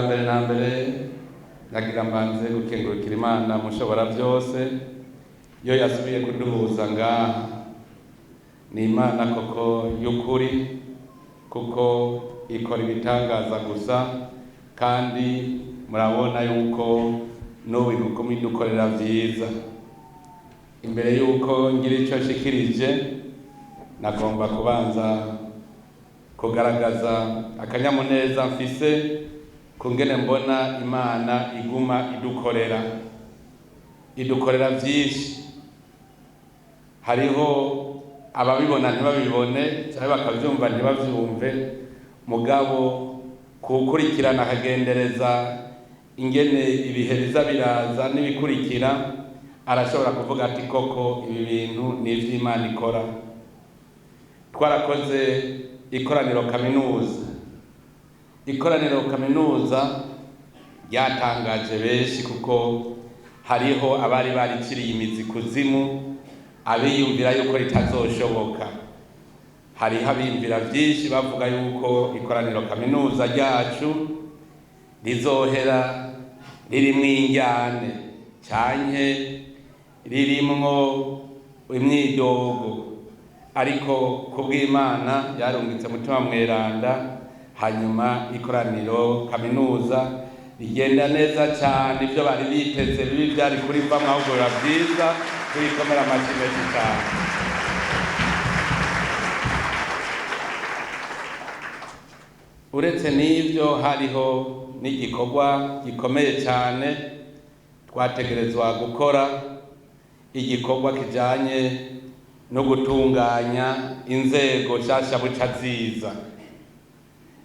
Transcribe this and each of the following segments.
Ubwa mbere na mbere, nagira mbanze gukengurukira Imana Mushobora byose, yo yasubiye kuduhuza ngaha. Ni Imana koko y'ukuri, kuko ikora ibitangaza gusa, kandi murabona yuko n'ubu iguma idukorera vyiza. Imbere yuko ngira ico nshikirije, nagomba kubanza kugaragaza akanyamuneza mfise kungene mbona Imana iguma idukorera, idukorera vyinshi. Hariho ababibona ntibabibone, canke bakavyumva ntibavyumve, mugabo kuwukurikirana akagendereza ingene ibihe biza biraza n'ibikurikira, arashobora kuvuga ati: "Koko ibi bintu ni ivy'Imana ikora." Twarakoze ikoraniro kaminuza. Ikoraniro kaminuza ryatangaje benshi, kuko hariho abari bariciriye imizi kuzimu, abiyumvira yuko ritazoshoboka. Hariho abiyumvira vyinshi, bavuga yuko ikoraniro kaminuza ryacu rizohera ririmwo injyane canke ririmwo imyidogo, ariko kubw'Imana yarungitse Mutima Mweranda, hanyuma ikoraniro kaminuza rigenda neza cyane. Ibyo bari biteze bibi byari kurivamwo, ahubwo biba byiza. Tuyikomera amashyi menshi cyane. Uretse n'ibyo, hariho n'igikorwa gikomeye cyane twategerezwa gukora, igikorwa kijanye no gutunganya inzego nshasha buca ziza.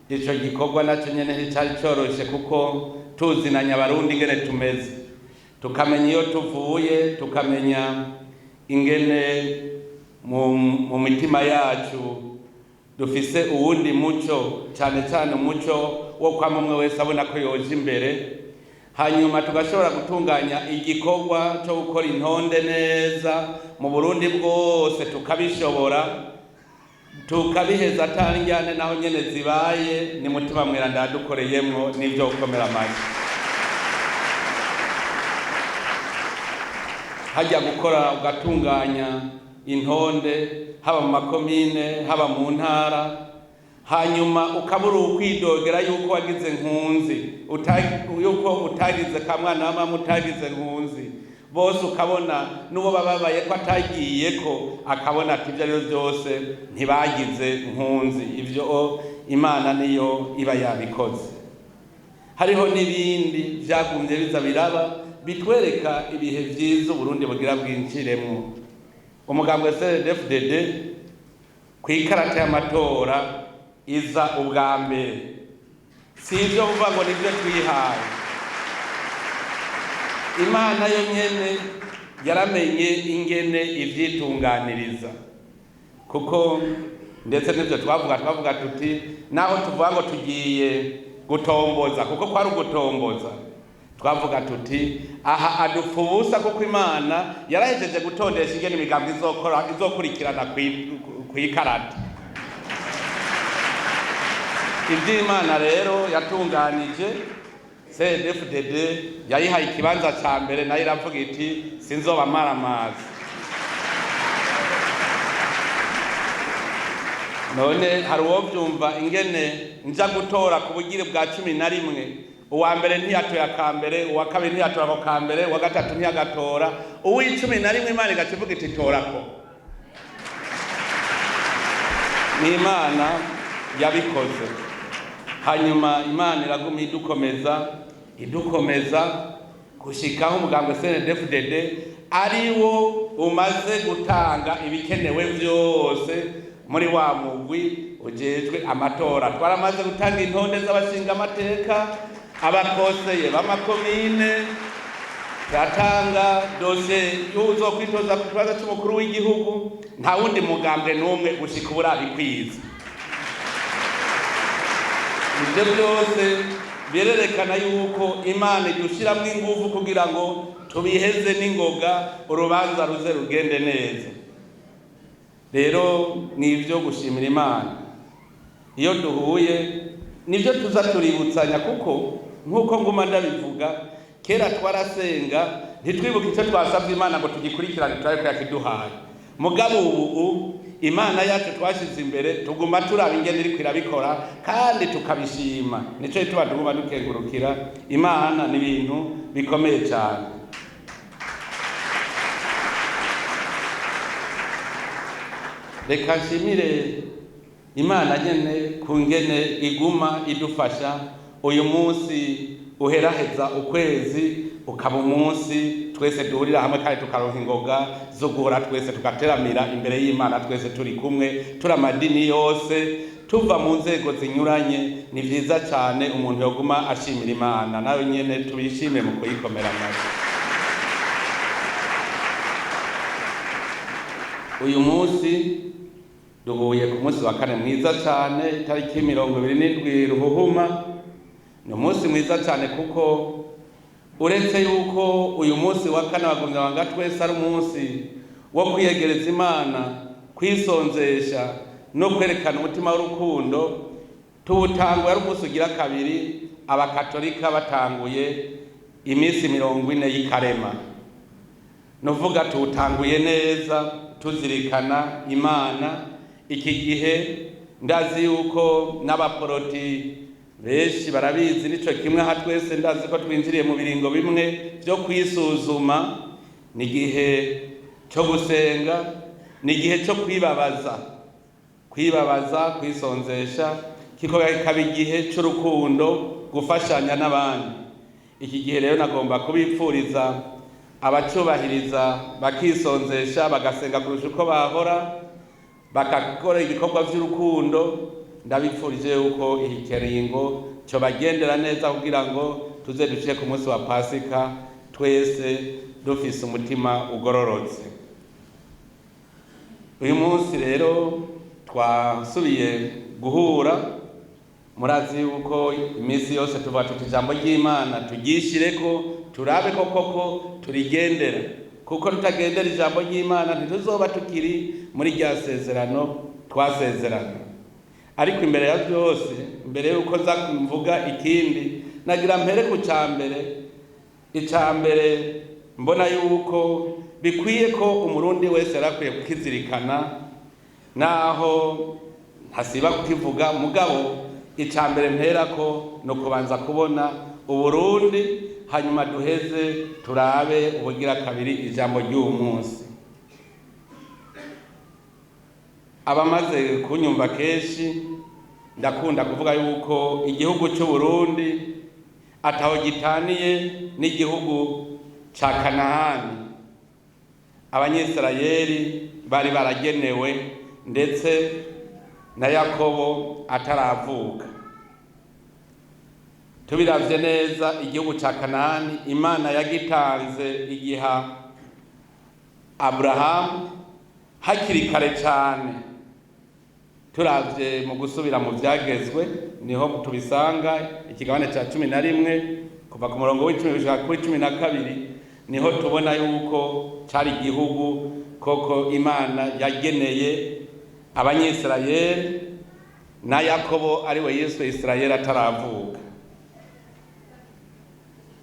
Ico gikorwa nacyo nyene nticari coroshe, kuko tuzinanye Abarundi ingene tumeze, tukamenya iyo tuvuye, tukamenya ingene mu mitima yacu dufise uwundi muco, cyane cyane umuco wo kwama umwe wese abona ko yoje imbere, hanyuma tugashobora gutunganya igikorwa cyo gukora intonde neza mu Burundi bwose, tukabishobora, tukabiheza atanjyane naho nyene zibaye. Ni Mutima Mweranda yadukoreyemwo, n'ivyo gukomera amashyi. Hajya gukora ugatunganya intonde, haba mu makomine, haba mu ntara, hanyuma ukabura ukwidogera yuko wagize nkunzi, yuko utagize kamwana wa mama, utagize nkunzi, bose ukabona n'uwo bababaye ko atagiye, ko akabona ati ibyo ari byo byose ntibagize nkunzi. Ibyo Imana niyo iba yabikoze. Hariho n'ibindi byagumye biza biraba, bitwereka ibihe byiza Uburundi bugira bwinjiremwo. Umugambwe CNDD-FDD ku ikarata y'amatora iza ubwa mbere. Si ibyo kuvuga ngo nibyo twihaye, Imana yo nyene yaramenye ingene ivyitunganiriza, kuko ndetse n'ibyo twavuga tuti naho tuvuga ngo tugiye gutomboza, kuko kwari ugutomboza, twavuga tuti aha adupfa ubusa, kuko Imana yarahejeje gutondesha ingene imigambi izokora, izokurikirana kw'ikarata. Iby'Imana rero yatunganije, CNDD-FDD yayihaye ikibanza ca mbere, nayo iravuga iti: "Sinzoba maramazi." None hari uwovyumva ingene nja gutora ku bugiri bwa 11, uwa mbere ntiyatoye akambere, uwa kabiri ntiyatora ako kambere, uwa gatatu ntiyagatora, uw'icumi na rimwe Imana igaca ivuga iti: "Torako"? Ni Imana yabikoze. Hanyuma Imana iraguma idukomeza, idukomeza, gushikaho umugambwe CNDD-FDD ari wo umaze gutanga ibikenewe vyose muri wa mugwi ujejwe amatora. Twaramaze gutanga intonde z'abashinga amateka, abakoseye b'amakomine, turatanga dosiye y'uwuzokwitoza ku kibanza c'umukuru w'igihugu. Nta wundi mugambwe n'umwe gushika ubu urabikwiza. Ibyo byose birerekana yuko Imana idushiramwo ingufu kugira ngo tubiheze n'ingoga, urubanza ruze rugende neza. Rero ni ibyo gushimira Imana. Iyo duhuye, nibyo tuza tuributsanya, kuko Nk'uko nguma ndabivuga, kera twarasenga ntitwibuke icyo twasabye Imana ngo tugikurikirane, turabe ko yakiduhaye. Mugabo ubu Imana yacu twashyize imbere, tuguma turaba ingene iriko irabikora kandi tukabishima. Nico gituma tuguma dukengurukira Imana, ni ibintu bikomeye cyane. Reka nshimire Imana nyene ku ngene iguma idufasha. Uyu munsi uheraheza ukwezi ukaba umunsi twese duhurira hamwe kandi tukaronka ingoga zo guhora twese tugateramira imbere y'Imana, twese turi kumwe, turi amadini yose, tuva mu nzego zinyuranye. Ni vyiza cyane umuntu yoguma ashimira Imana, nawe nyene tubishime mu kuyikomera amashyi. Uyu munsi duhuye ku munsi wa kane mwiza cyane, itariki 27 Ruhuhuma. Ni umunsi mwiza cyane kuko uretse yuko uyu munsi wa kane wagumye wanga twese ari umunsi wo kwiyegereza Imana, kwisonzesha no kwerekana umutima w'urukundo, tuwutanguye ari umunsi ugira kabiri Abakatolika batanguye iminsi 40 y'ikarema. Nuvuga tuwutanguye neza tuzirikana Imana. Iki gihe ndazi yuko n'abaporoti benshi barabizi, nico kimwe aha twese ndazi ko twinjiriye mu biringo bimwe byo kwisuzuma. Ni igihe cyo gusenga, ni igihe cyo kwibabaza, kwibabaza, kwisonzesha, kikaba igihe cy'urukundo, gufashanya n'abandi. Iki gihe rero nagomba kubipfuriza abacubahiriza bakisonzesha, bagasenga kurusha uko bahora, bagakora ibikorwa by'urukundo. Ndabipfurije yuko iki kiringo cyo bagendera neza kugira ngo tuze dushike ku munsi wa Pasika twese dufise umutima ugororotse. Uyu munsi rero twasubiye guhura. Murazi yuko iminsi yose tuvuga tuti ijambo ry'Imana turyishireko, turabe ko koko turigendera, kuko tutagendera ijambo ry'Imana ntituzoba tukiri muri rya sezerano twasezerana. Ariko imbere ya byose, imbere yuko nza mvuga ikindi, nagira mpere ku cambere. Icambere mbona yuko bikwiye ko Umurundi wese yarakwiye kukizirikana, naho ntasiba kukivuga, mugabo icambere mperako no kubanza kubona Uburundi, hanyuma duheze turabe ubugira kabiri ijambo ry'uyu munsi. Abamaze kunyumva kenshi, ndakunda kuvuga yuko igihugu cy'u Burundi ataho gitaniye n'igihugu ca Kanahani Abanyisirayeli bari baragenewe, ndetse na Yakobo ataravuka. Tubiravye neza, igihugu ca Kanahani Imana yagitanze igiha Aburahamu hakiri kare cyane. Turavye mu gusubira mu Vyagezwe niho tubisanga, ikigabane ca 11 kuva ku murongo w'10 gushika kuri 12, niho tubona yuko cari igihugu koko Imana yageneye Abanyisirayeli, na Yakobo ariwe Yesu Isirayeli ataravuka.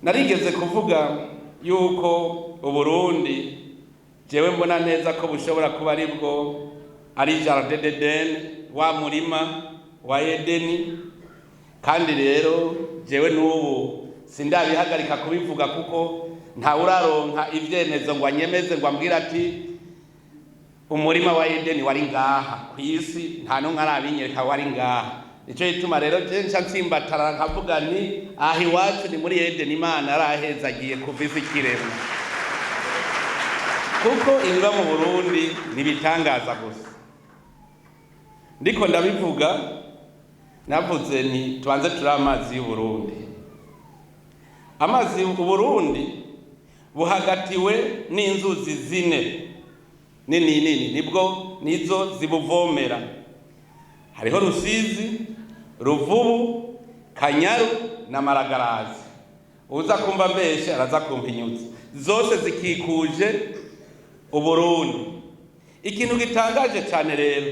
Narigeze kuvuga yuko Uburundi jewe mbona neza ko bushobora kuba aribwo ari jardin d'Eden, wa murima wa Edeni. Kandi rero jewe n'ubu sindabihagarika kubivuga, kuko ntawe uraronka ivyemezo ngo anyemeze ngo ambwire ati umurima wa Edeni wari ngaha ku isi, nta n'umwe arabinyereka wari ngaha. Nico gituma rero je nca nsimbatara nkavuga ni aha iwacu ni muri Edeni, Imana yarahezagiye kuva isi ikiremwa, kuko ibiba mu Burundi ntibitangaza gusa. Ndiko ndabivuga, navuze nti tubanze turi amazi y'u Burundi. Amazi Uburundi buhagatiwe n'inzuzi zine nini nini, nibwo nizo zibuvomera. Hariho Rusizi, Ruvubu, Kanyaru na Maragarazi. Uza kumva mbeshe araza kumpinyutsa. Zose zikikuje Uburundi. Ikintu gitangaje cyane rero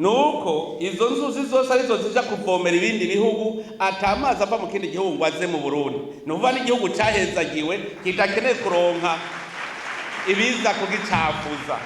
Nuko izo nzuzi zose arizo zija kuvomera ibindi bihugu, ata amazi ava mu kindi gihugu ngo aze mu Burundi. Ni ukuvuga n'igihugu cahezagiwe, kidakeneye kuronka ibiza kugicafuza.